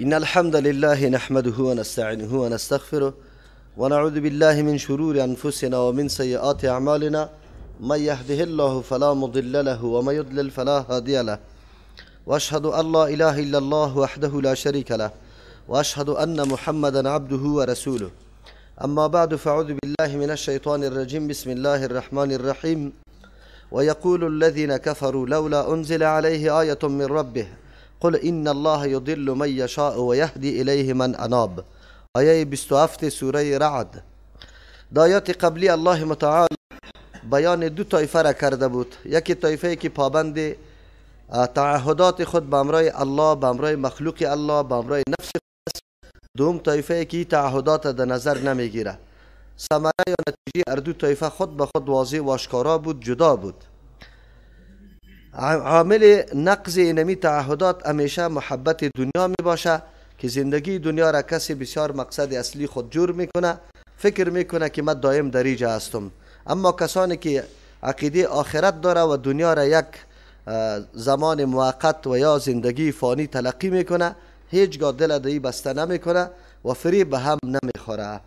إن الحمد لله نحمده ونستعينه ونستغفره ونعوذ بالله من شرور أنفسنا ومن سيئات أعمالنا، من يهده الله فلا مضل له ومن يضلل فلا هادي له، وأشهد أن لا إله إلا الله وحده لا شريك له، وأشهد أن محمدا عبده ورسوله. أما بعد، فأعوذ بالله من الشيطان الرجيم. بسم الله الرحمن الرحيم. ويقول الذين كفروا لولا أنزل عليه آية من ربه قل إن الله يضل من يشاء ويهدي إليه من أناب. آیه 27 سوره رعد. در آیات قبلی الله متعال بیان دو طایفه را کرده بود. یکی طایفه که پابند تعهدات خود به امرای الله، به امرای مخلوق الله، به امرای نفس خود است. دوم طایفه که تعهدات در نظر نمیگیره. ثمره یا نتیجه هر دو طایفه خود به خود واضح و آشکارا بود، جدا بود. عامل نقض اینمی تعهدات همیشه محبت دنیا می باشه که زندگی دنیا را کسی بسیار مقصد اصلی خود جور میکنه، فکر میکنه که من دائم در اینجا هستم. اما کسانی که عقیده آخرت داره و دنیا را یک زمان موقت و یا زندگی فانی تلقی میکنه، هیچگاه دل دهی بسته نمیکنه و فریب به هم نمیخوره.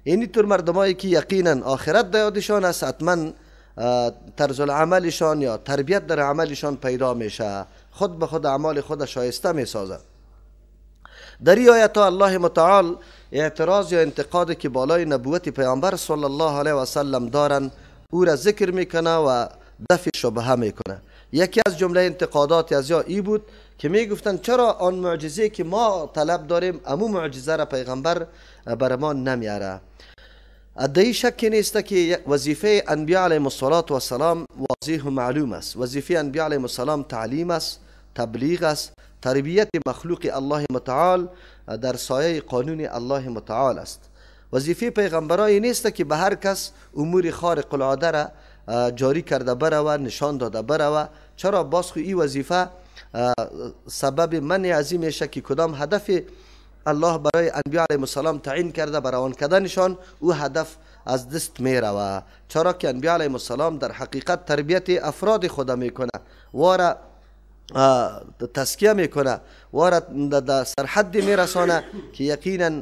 اینی طور مردمایی که یقینا آخرت در یادشان است، حتما طرز العملشان یا تربیت در عملشان پیدا میشه، خود به خود اعمال خود شایسته میسازه. در این آیت الله متعال اعتراض یا انتقاد که بالای نبوت پیامبر صلی الله علیه و سلم دارن او را ذکر میکنه و دفع شبهه میکنه. یکی از جمله انتقادات از یا ای بود که میگفتن چرا آن معجزه که ما طلب داریم امو معجزه را پیغمبر بر ما نمیاره. ادعی شکی نیست که وظیفه انبیاء علیهم السلام واضح و معلوم است. وظیفه انبیاء علیهم السلام تعلیم است، تبلیغ است، تربیت مخلوق الله متعال در سایه قانون الله متعال است. وظیفه پیغمبرای نیست که به هر کس امور خارق العاده را جاری کرده بره و نشان داده بره و چرا باز خو این وظیفه سبب منع عظیم میشه که کدام هدف الله برای انبیاء علیهم السلام تعیین کرده بروان کردنشان او هدف از دست میروه. چرا که انبیاء علیهم السلام در حقیقت تربیت افراد خود میکنه، واره تزکیه میکنه، واره در سرحد میرسانه که یقینا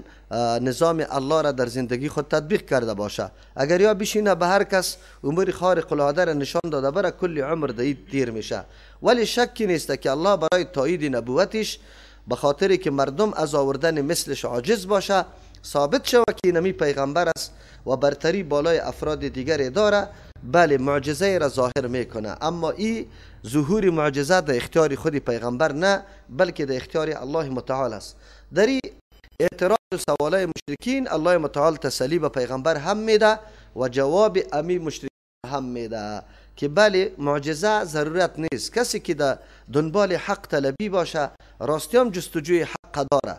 نظام الله را در زندگی خود تطبیق کرده باشه. اگر یا بشینه به هر کس امور خارق العاده را نشان داده بره، کل عمر دید دیر میشه. ولی شکی نیست که الله برای تایید نبوتش به خاطری که مردم از آوردن مثلش عاجز باشه، ثابت شوه که نمی پیغمبر است و برتری بالای افراد دیگر داره، بله معجزه را ظاهر میکنه. اما این ظهور معجزه در اختیار خود پیغمبر نه، بلکه در اختیار الله متعال است. در این اعتراض و سوالای مشرکین الله متعال تسلی به پیغمبر هم میده و جواب امی مشرکین هم میده که بله معجزه ضرورت نیست. کسی که در دنبال حق طلبی باشه، راستی هم جستجوی حق داره،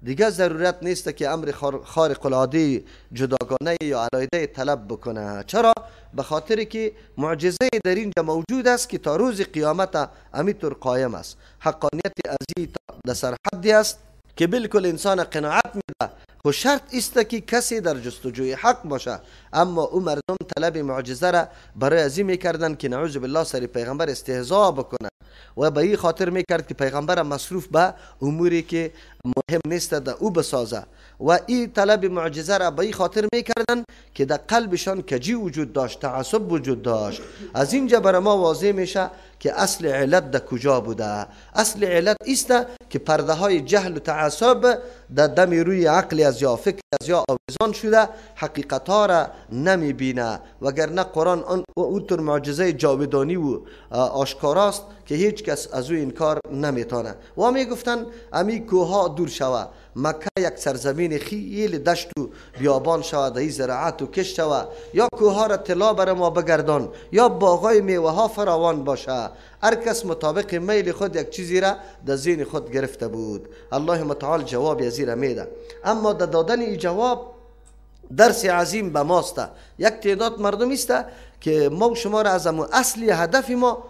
دیگه ضرورت نیست که امر خارق العاده جداگانه یا علیحده طلب بکنه. چرا؟ به خاطر که معجزه در اینجا موجود است که تا روز قیامت امیطور قایم است. حقانیت ازی در سرحدی است که بالکل انسان قناعت میده. خو شرط است که کسی در جستجوی حق باشه. اما او مردم طلب معجزه را برای ازی میکردن که نعوذ بالله سر پیغمبر استهزا بکنه و به این خاطر میکرد که پیغمبر مصروف به اموری که مهم نیست در او بسازه. و این طلب معجزه را به این خاطر میکردن که در قلبشان کجی وجود داشت، تعصب وجود داشت. از اینجا برای ما واضح میشه که اصل علت در کجا بوده. اصل علت است که پرده های جهل و تعصب در دم روی عقل از یا فکر از یا آویزان شده، حقیقت ها را نمیبینه. وگرنه قرآن آن اونطور معجزه جاودانی و آشکاراست که هیچ کس از او انکار نمیتونه. و میگفتن امی کوها دور شوه، مکه یک سرزمین خیلی دشت و بیابان شوه، در زراعت و کشت شوه، یا کوها را طلا بر ما بگردان، یا باغای میوه ها فراوان باشه. هر کس مطابق میل خود یک چیزی را در ذهن خود گرفته بود. الله متعال جواب از را میده. اما در دادن این جواب درس عظیم به ماست. یک تعداد مردم است که ما و شما را از اصلی هدف ما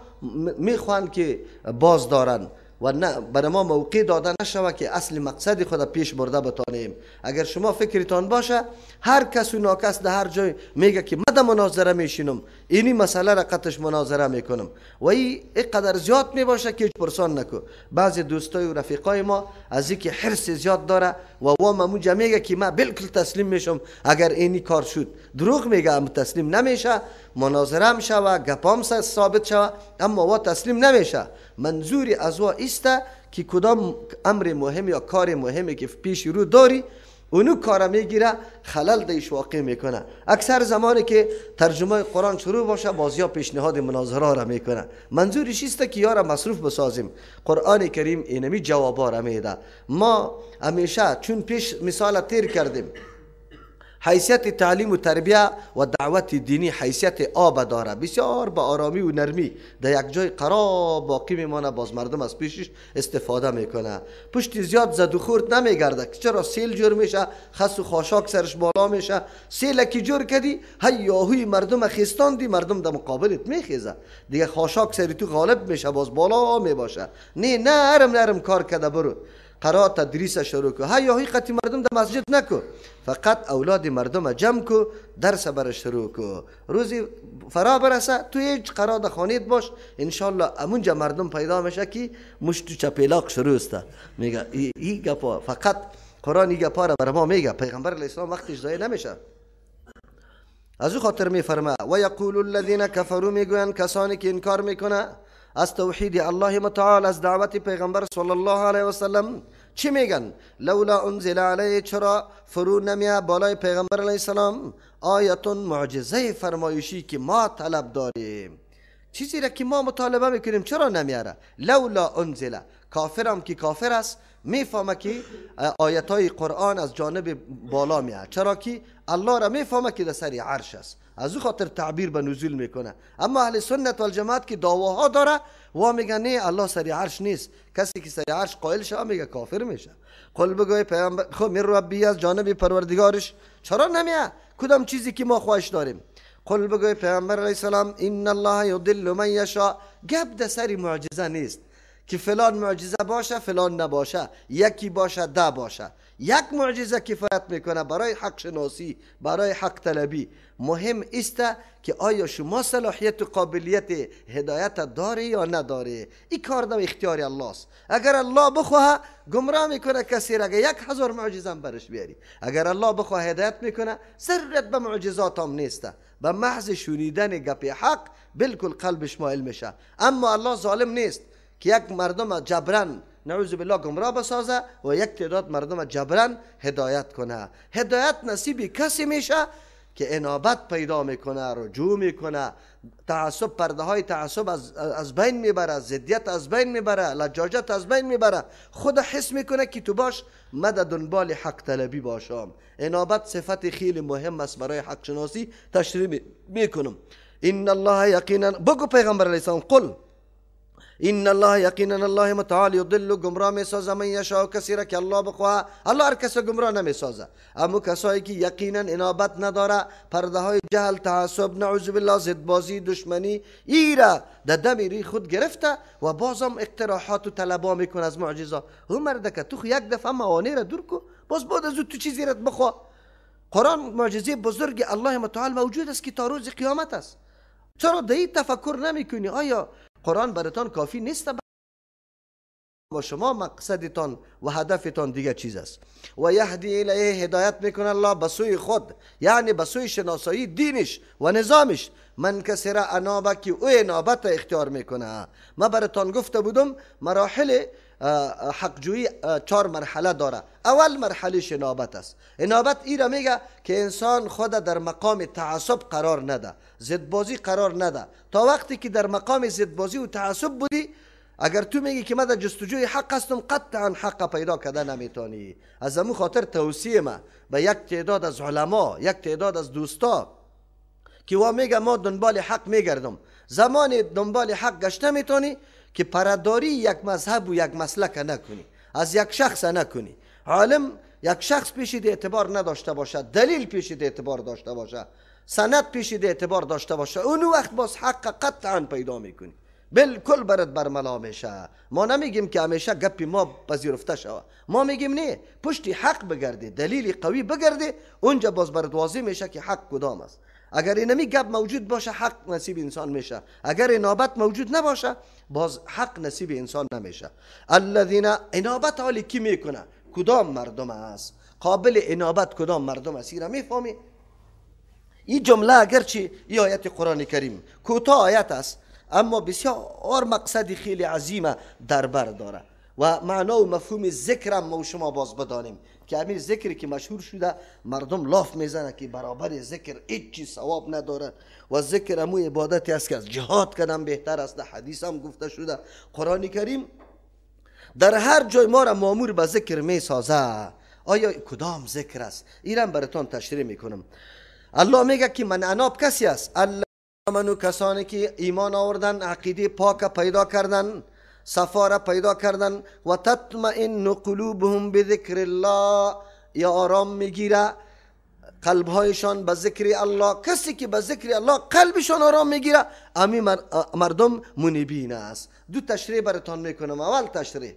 میخوان که باز دارن و نه برای ما موقع داده نشوه که اصل مقصد خود پیش برده بتانیم. اگر شما فکرتان باشه هر کس و ناکس در هر جای میگه که من در مناظره میشینم، اینی مسئله را قطش مناظره میکنم و این اینقدر زیاد میباشه که هیچ پرسان نکو. بعضی دوستای و رفیقای ما از اینکه حرص زیاد داره و وا مموجه میگه که من بالکل تسلیم میشم اگر اینی کار شد، دروغ میگه، اما تسلیم نمیشه، مناظره هم شوه، گپام ثابت شوه، اما وا تسلیم نمیشه. منظوری از وا است که کدام امر مهم یا کار مهمی که پیش رو داری اونو کار میگیره، خلل دیش واقع میکنه. اکثر زمانی که ترجمه قرآن شروع باشه بازیا پیشنهاد مناظره را میکنه. منظورش است که یارا مصروف بسازیم. قرآن کریم اینمی جوابا را میده. ما همیشه چون پیش مثال تیر کردیم، حیثیت تعلیم و تربیه و دعوت دینی حیثیت آب داره، بسیار با آرامی و نرمی در یک جای قرار باقی میمانه، باز مردم از پیشش استفاده میکنه. پشت زیاد زد و خورد نمیگرده. چرا سیل جور میشه، خس و خاشاک سرش بالا میشه. سیل کی جور کدی هی یاهوی مردم خیستاندی، مردم در مقابلت میخیزه دیگه، خاشاک سری تو غالب میشه، باز بالا میباشه. نه نرم نرم کار کده برو، قرار تدریس شروع کو، هی یاهوی قطی مردم در مسجد نکو، فقط اولاد مردم جمع کو، درس بر شروع کو. روزی فرا برسه تو هیچ قرار در خانهت باش، انشالله امونجا مردم پیدا میشه که مشت و چپیلاق شروع است. میگه ای گپا فقط قرآن ای گپا را بر ما میگه. پیغمبر علیه السلام وقتش ضایع نمیشه. از او خاطر میفرما و یقول الذین کفروا، میگویند کسانی که انکار میکنه از توحید الله متعال، از دعوت پیغمبر صلی الله علیه وسلم، چی میگن؟ لولا انزل علیه، چرا فرو نمیه بالای پیغمبر علیه السلام آیتون، معجزه فرمایشی که ما طلب داریم، چیزی را که ما مطالبه میکنیم چرا نمیاره؟ لولا انزل. کافرم که کافر است میفهمه که آیت های قرآن از جانب بالا میاد، چرا که الله را میفهمه که در سر عرش است، از او خاطر تعبیر به نزول میکنه. اما اهل سنت و الجماعت که دعواها داره و میگن نه الله سر عرش نیست، کسی که سر عرش قائل شه میگه کافر میشه. قل بگوی پیامبر خب من ربی، از جانب پروردگارش چرا نمیه کدام چیزی که ما خواهش داریم؟ قل بگوی پیامبر علیه السلام ان الله یضل من یشاء. گپ در سر معجزه نیست که فلان معجزه باشه فلان نباشه، یکی باشه ده باشه. یک معجزه کفایت میکنه برای حق شناسی، برای حق طلبی. مهم است که آیا شما صلاحیت و قابلیت هدایت داری یا نداری. این کار در اختیار الله است. اگر الله بخواه گمراه میکنه کسی را، اگر 1000 معجزه هم برش بیاری، اگر الله بخواه هدایت میکنه، ضرورت به معجزات هم نیست. به محض شنیدن گپ حق بالکل قلبش مایل میشه. اما الله ظالم نیست که یک مردم جبران نعوذ بالله گمراه بسازه و یک تعداد مردم جبران هدایت کنه. هدایت نصیب کسی میشه که انابت پیدا میکنه، رجوع میکنه، تعصب، پرده های تعصب از بین میبره، ضدیت از بین میبره، لجاجت از بین میبره، خود حس میکنه که تو باش مد دنبال حق طلبی باشم. انابت صفت خیلی مهم است برای حق شناسی. تشریح میکنم. ان الله یقینا، بگو پیغمبر علیه السلام قل ان الله یقینا الله متعال یضل، گمراه میسازه من یشاء، کسی را که الله بخواه. الله هر کس گمراه نمیسازه، اما کسایی که یقینا انابت نداره، پرده های جهل، تعصب، نعوذ بالله، ضدبازی، دشمنی ایرا در دم ری خود گرفته و بازم اقتراحات و طلبا میکنه از معجزه. او مرده تو یک دفعه موانع را دور کو، باز بعد از تو چیزی را بخواه. قرآن معجزه بزرگ الله متعال موجود است که تا روز قیامت است. چرا در این تفکر نمیکنی؟ آیا قرآن براتان کافی نیست؟ با شما مقصدتان و هدفتان دیگه چیز است. و یهدی الیه، هدایت میکنه الله به سوی خود، یعنی به سوی شناسایی دینش و نظامش. من کسی را انابه، که او انابت اختیار میکنه. ما براتان گفته بودم مراحل حقجویی 4 مرحله داره. اول مرحله انابت است. انابت ای را میگه که انسان خود در مقام تعصب قرار نده، ضدبازی قرار نده. تا وقتی که در مقام ضدبازی و تعصب بودی، اگر تو میگی که من در جستجوی حق هستم، قطعا حق پیدا کرده نمیتونی. از امو خاطر توصیه ما به یک تعداد از علما، یک تعداد از دوستا که وا میگه ما دنبال حق میگردم، زمان دنبال حق گشته میتونی که پرداری یک مذهب و یک مسلک نکنی، از یک شخص نکنی. عالم یک شخص پیش اعتبار نداشته باشه، دلیل پیش اعتبار داشته باشه، سند پیش اعتبار داشته باشه، اون وقت باز حق قطعا پیدا میکنی. بالکل برات برملا میشه. ما نمیگیم که همیشه گپی ما پذیرفته شوه، ما میگیم نه، پشتی حق بگردی، دلیل قوی بگردی، اونجا باز برات واضح میشه که حق کدام است. اگر اینمی گپ موجود باشه حق نصیب انسان میشه، اگر انابت موجود نباشه باز حق نصیب انسان نمیشه. الذین انابت حالی کی میکنه؟ کدام مردم است؟ قابل انابت کدام مردم است؟ ایرا میفهمی؟ این جمله اگرچه این آیت قرآن کریم کوتاه آیت است، اما بسیار مقصد خیلی عظیمه در بر داره و معنا و مفهوم ذکر هم ما شما باز بدانیم که همین ذکری که مشهور شده مردم لاف میزنه که برابر ذکر هیچ چیز ثواب نداره و ذکر همو عبادتی است که از جهاد کردن بهتر است. در حدیث هم گفته شده. قرآن کریم در هر جای ما را مامور به ذکر میسازه. آیا کدام ذکر است؟ ایرم براتون تشریح میکنم. الله میگه که من اناب کسی است، منو کسانی که ایمان آوردن، عقیده پاک پیدا کردن، صفا را پیدا کردن، و تطمئن قلوبهم بذکر الله، یا آرام میگیره قلبهایشان به ذکر الله. کسی که به ذکر الله قلبشان آرام میگیره، امی مردم منیبین است. دو تشریح براتان میکنم. اول تشریح،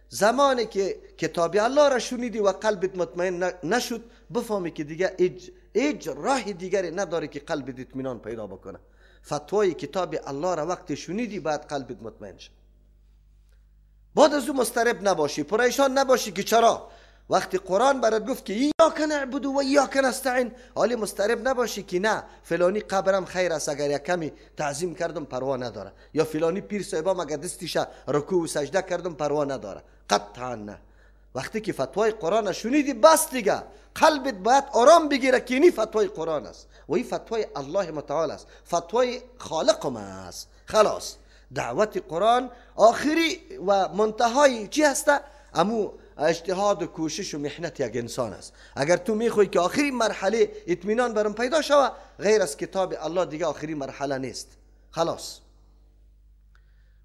زمانی که کتاب الله را شنیدی و قلبت مطمئن نشد، بفهمی که دیگه هیچ راه دیگری نداری که قلبت اطمینان پیدا بکنه. فتوای کتاب الله را وقتی شنیدی بعد قلبت مطمئن شد. بعد از او مضطرب نباشی، پریشان نباشی که چرا وقتی قرآن برات گفت که ایاک نعبد و ایاک نستعین، حالی مضطرب نباشی که نه فلانی قبرم خیر است، اگر یک کمی تعظیم کردم پروا نداره، یا فلانی پیر صاحبام اگر دستیش رکوع و سجده کردم پروا نداره. قطعا نه. وقتی که فتوای قرآن شنیدی بس دیگه قلبت باید آرام بگیره که اینی فتوای قرآن است و این فتوای الله متعال است، فتوای خالقم است. خلاص دعوت قرآن آخری و منتهای چی هسته؟ امو اجتهاد و کوشش و محنت یک انسان است. اگر تو میخوای که آخری مرحله اطمینان برم پیدا شوه، غیر از کتاب الله دیگه آخری مرحله نیست. خلاص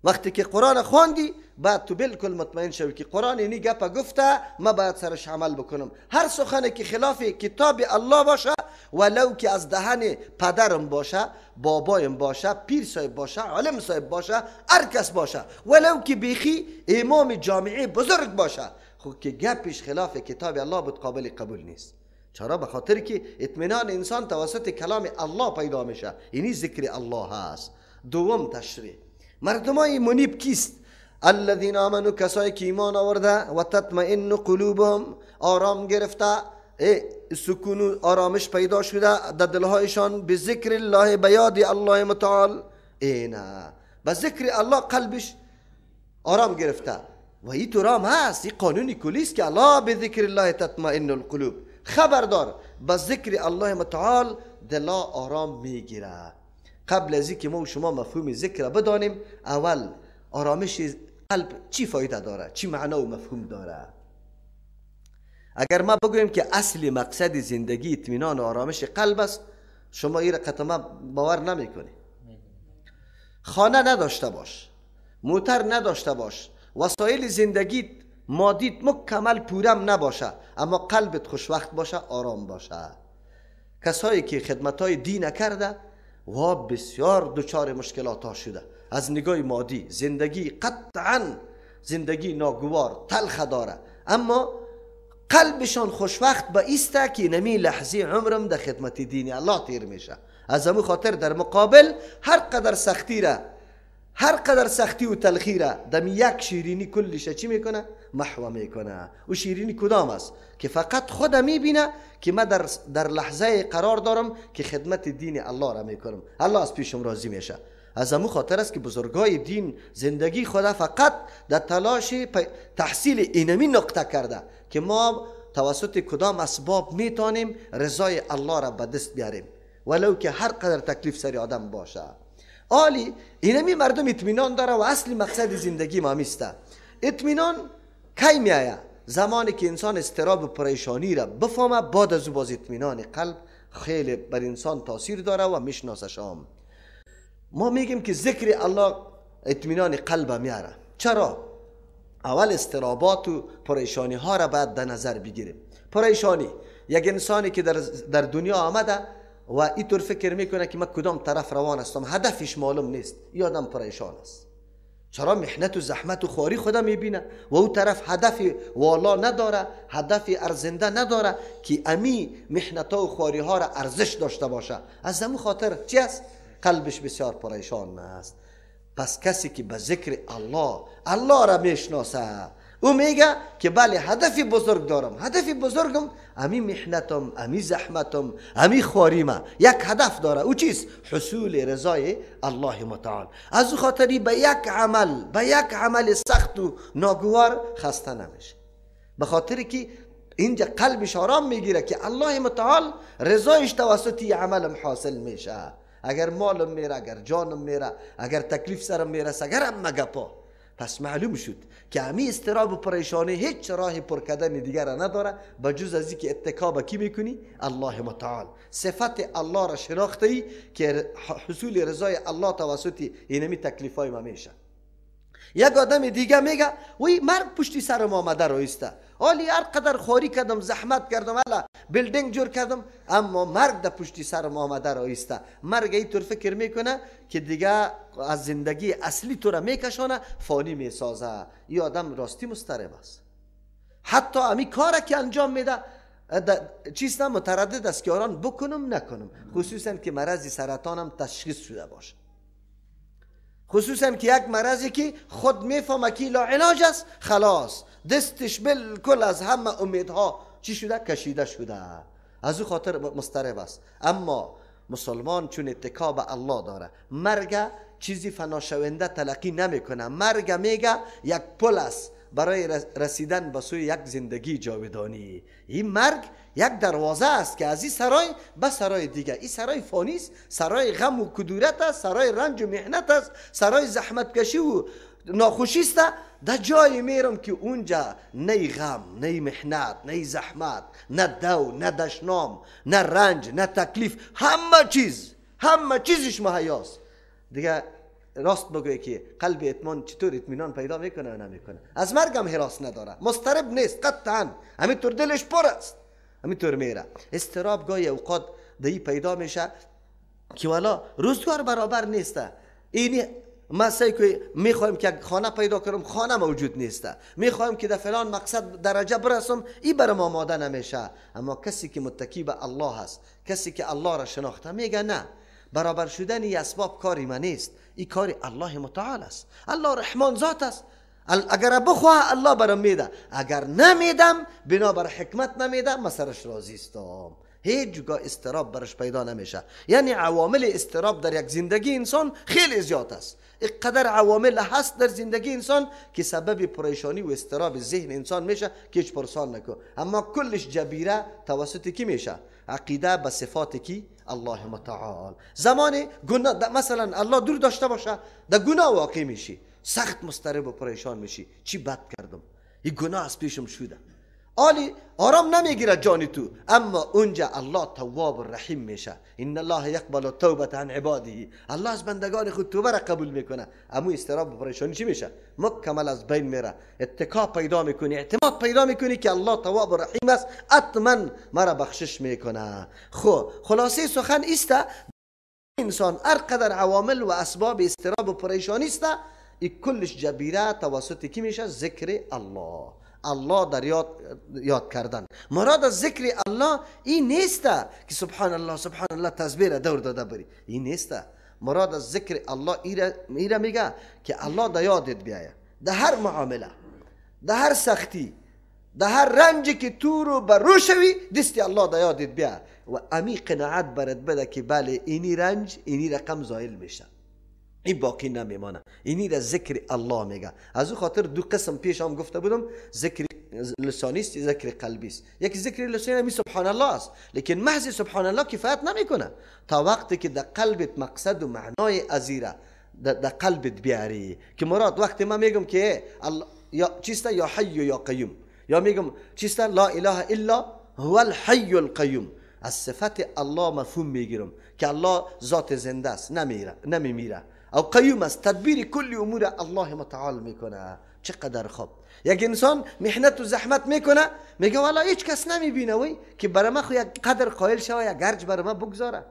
وقتی که قرآن خواندی بعد تو بالکل مطمئن شوی که قرآن اینی گپ گفته، ما باید سرش عمل بکنم. هر سخنی که خلاف کتاب الله باشه، ولو که از دهن پدرم باشه، بابایم باشه، پیر صاحب باشه، عالم صاحب باشه، هر کس باشه، ولو که بیخی امام جامعه بزرگ باشه، خب که گپش خلاف کتاب الله بود قابل قبول نیست. چرا؟ به خاطر که اطمینان انسان توسط کلام الله پیدا میشه، اینی ذکر الله هست. دوم تشریح، مردمای منیب کیست؟ الذین آمنوا، کسایی که ایمان آورده، و تطمئن قلوبهم، آرام گرفته، سکون و آرامش پیدا شده در دلهایشان، به ذکر الله، به یاد الله متعال. اینا به ذکر الله قلبش آرام گرفته و این طور هم هست. این قانون کلی است که الله به ذکر الله تطمئن القلوب. خبردار، به ذکر الله متعال دلا آرام میگیره. قبل از اینکه ما و شما مفهوم ذکر بدانیم، اول آرامش قلب چی فایده داره، چی معنا و مفهوم داره. اگر ما بگوییم که اصل مقصد زندگی اطمینان و آرامش قلب است، شما این قطعا باور نمیکنی. خانه نداشته باش، موتر نداشته باش، وسایل زندگیت مادیت مکمل پورم نباشه، اما قلبت خوشوقت باشه، آرام باشه. کسایی که خدمتهای دین کرده و بسیار دچار مشکلات ها شده از نگاه مادی، زندگی قطعا زندگی ناگوار تلخ داره، اما قلبشان خوشوقت به ایسته که نمی لحظه عمرم در خدمت دین الله تیر میشه. از امو خاطر در مقابل هر قدر سختی را، هر قدر سختی و تلخی را دم یک شیرینی کلش چی میکنه؟ محو میکنه. و شیرینی کدام است؟ که فقط خود میبینه که من در لحظه قرار دارم که خدمت دین الله را میکنم، الله از پیشم راضی میشه. از امو خاطر است که بزرگای دین زندگی خود فقط در تلاش تحصیل اینمی نقطه کرده که ما توسط کدام اسباب میتونیم رضای الله را به دست بیاریم، ولو که هر قدر تکلیف سر آدم باشه. آلی اینمی مردم اطمینان داره و اصل مقصد زندگی ما میسته. اطمینان کی میآید؟ زمانی که انسان اضطراب و پریشانی را بفهمه، بعد از او باز اطمینان قلب خیلی بر انسان تاثیر داره و میشناسش. هم ما میگیم که ذکر الله اطمینان قلب میاره. چرا؟ اول اضطرابات و پریشانی ها را باید در نظر بگیریم. پریشانی یک انسانی که در دنیا آمده و اینطور فکر میکنه که من کدام طرف روان هستم، هدفش معلوم نیست، یادم پریشان است. چرا محنت و زحمت و خواری خدا میبینه و او طرف هدف والا نداره، هدف ارزنده نداره که امی محنت و خواری ها را ارزش داشته باشه. از همون خاطر چی است؟ قلبش بسیار پریشان است. پس کسی که به ذکر الله، الله را میشناسه، او میگه که بله هدف بزرگ دارم، هدف بزرگم امی محنتم، امی زحمتم، امی خواریمه، یک هدف داره. او چیست؟ حصول رضای الله متعال. از او خاطری به یک عمل، به یک عمل سخت و ناگوار خسته نمیشه، به خاطر که اینجا قلبش آرام میگیره که الله متعال رضایش توسط عملم حاصل میشه. اگر مالم میره، اگر جانم میره، اگر تکلیف سرم میرسه، اگر هم مگپا. پس معلوم شد که امی اضطراب و پریشانی هیچ راه پر کردن دیگر نداره بجز از اینکه اتکا به کی میکنی؟ الله متعال. صفت الله را شناخته ای که حصول رضای الله توسط اینمی تکلیف های ما میشه. یک آدم دیگه میگه وی مرگ پشتی سرم آمده رایسته، حالی هر قدر خواری کردم، زحمت کردم، والا building جور کردم، اما مرگ در پشتی سرم آمده رایسته. مرگ اینطور فکر میکنه که دیگه از زندگی اصلی تو را میکشانه، فانی میسازه. این آدم راستی مضطرب است. حتی امی کار که انجام میده چیز متردد است که آران بکنم نکنم، خصوصا که مرض سرطانم تشخیص شده باشه، خصوصا که یک مرضی که خود میفهمه که لا علاج است، خلاص دستش بالکل از همه امیدها چی شده؟ کشیده شده. از او خاطر مضطرب است. اما مسلمان چون اتکا به الله داره، مرگ چیزی فناشونده تلقی نمیکنه. مرگ میگه یک پل است برای رسیدن به سوی یک زندگی جاودانی. این مرگ یک دروازه است که از این سرای به سرای دیگه. این سرای فانی است، سرای غم و کدورت است، سرای رنج و محنت است، سرای زحمت کشی و ناخوشی است. در جایی میرم که اونجا نه غم، نه محنت، نه زحمت، نه دو، نه دشنام، نه رنج، نه تکلیف، همه چیز، همه چیزش مهیاست. دیگه راست بگوی که قلب اطمینان چطور اطمینان پیدا میکنه یا نمیکنه؟ از مرگم هراس نداره، مضطرب نیست قطعا، همینطور دلش پر است، همینطور میره. اضطراب گاهی اوقات دی پیدا میشه که والا روزگار برابر نیسته. اینی ما سعی که میخوایم که خانه پیدا کنم، خانه موجود نیسته، میخوایم که در فلان مقصد درجه برسم، این برام آماده نمیشه. اما کسی که متکی به الله هست، کسی که الله را شناخته، میگه نه، برابر شدن ای اسباب کاری من نیست، این کاری الله متعال است. الله رحمان ذات است. اگر بخواه الله برام میده، اگر نمیدم بنابر حکمت نمیده، من سرش راضی استم. هیچگاه اضطراب برش پیدا نمیشه. یعنی عوامل اضطراب در یک زندگی انسان خیلی زیاد است. اینقدر عوامل هست در زندگی انسان که سبب پریشانی و اضطراب ذهن انسان میشه که هیچ پرسان نکن. اما کلش جبیره توسط کی میشه؟ عقیده به صفات کی؟ الله متعال. زمان گناه مثلا الله دور داشته باشه، در گناه واقع میشی، سخت مضطرب و پریشان میشی، چی بد کردم، این گناه از پیشم شده. آلی آرام نمیگیره جانی تو. اما اونجا الله تواب و رحیم میشه. ان الله یقبل التوبه عن عباده. الله از بندگان خود توبه را قبول میکنه. اما اضطراب و پریشانی چی میشه؟ مکمل از بین میره. اتکا پیدا میکنی، اعتماد پیدا میکنی که الله تواب و رحیم است، حتما مرا بخشش میکنه. خب خلاصه سخن است، انسان هر قدر عوامل و اسباب اضطراب و پریشانی است، این کلش جبیره توسط کی میشه؟ ذکر الله. الله در یاد کردن. مراد از ذکر الله این نیست که سبحان الله سبحان الله تسبیح را دور داده بری، این نیست. مراد از ذکر الله ایره میگه که الله در یادت بیایه، در هر معامله، در هر سختی، در هر رنجی که تو رو بر شوی، دستی الله در یادت بیایه و امی قناعت برات بده که بله اینی رنج اینی رقم زایل میشه، این باقی نمیمانه. اینی را ذکر الله میگه. از او خاطر دو قسم پیش هم گفته بودم، ذکر لسانی است، ذکر قلبی است. یکی ذکر لسانی همی سبحان الله است، لیکن محض سبحان الله کفایت نمیکنه تا وقتی که در قلبت مقصد و معنای ازیره در قلبت بیاری. که مراد وقتی ما میگم که یا چیست؟ یا حی یا قیوم، یا میگم چیست؟ لا اله الا هو الحی القیوم. از صفت الله مفهوم میگیرم که الله ذات زنده است، نمیمیره، او قیوم است، تدبیر کل امور الله متعال میکنه. چقدر خوب یک انسان محنت و زحمت میکنه، میگه والا هیچ کس نمیبینه وی که برای من خو یک قدر قائل شوه، یک گرج برای من بگذاره.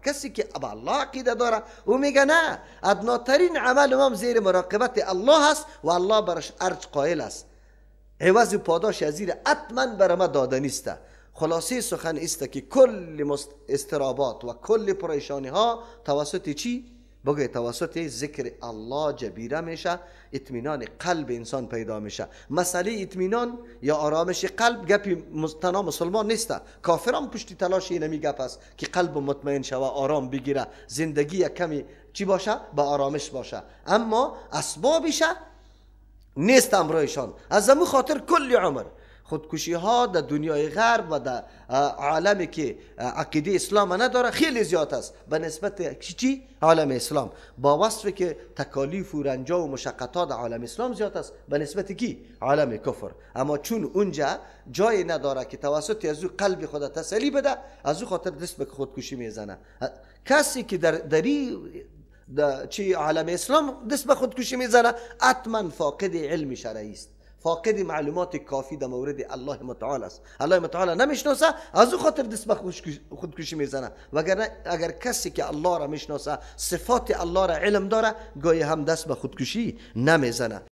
کسی که به الله عقیده داره او میگه نه، ادناترین عمل ما زیر مراقبت الله است و الله برش ارج قائل است، عوض پاداش از زیر حتما بر ما داده نیست. خلاصه سخن است که کل اضطرابات و کل پریشانی ها توسط چی؟ بگه توسط ذکر الله جبیره میشه، اطمینان قلب انسان پیدا میشه. مسئله اطمینان یا آرامش قلب گپی تنها مسلمان نیست، کافران پشتی تلاش اینمی گپ است که قلب مطمئن شوه، آرام بگیره، زندگی کمی چی باشه؟ به آرامش باشه. اما اسبابش نیست امرایشان. از امو خاطر کل عمر خودکشی ها در دنیای غرب و در عالمی که عقیده اسلام نداره خیلی زیاد است به نسبت چی؟ عالم اسلام. با وصف که تکالیف و رنجا و مشقت ها در عالم اسلام زیاد است به نسبت کی؟ عالم کفر. اما چون اونجا جای نداره که توسط از او قلب خود تسلی بده، از او خاطر دست به خودکشی میزنه. کسی که در دری چی عالم اسلام دست به خودکشی میزنه حتما فاقد علم شرعی است، فاقد معلومات کافی در مورد الله متعال است. الله متعال نمیشناسه، از او خاطر دست به خودکشی میزنه. وگرنه اگر کسی که الله را میشناسه، صفات الله را علم داره، گاهی هم دست به خودکشی نمیزنه.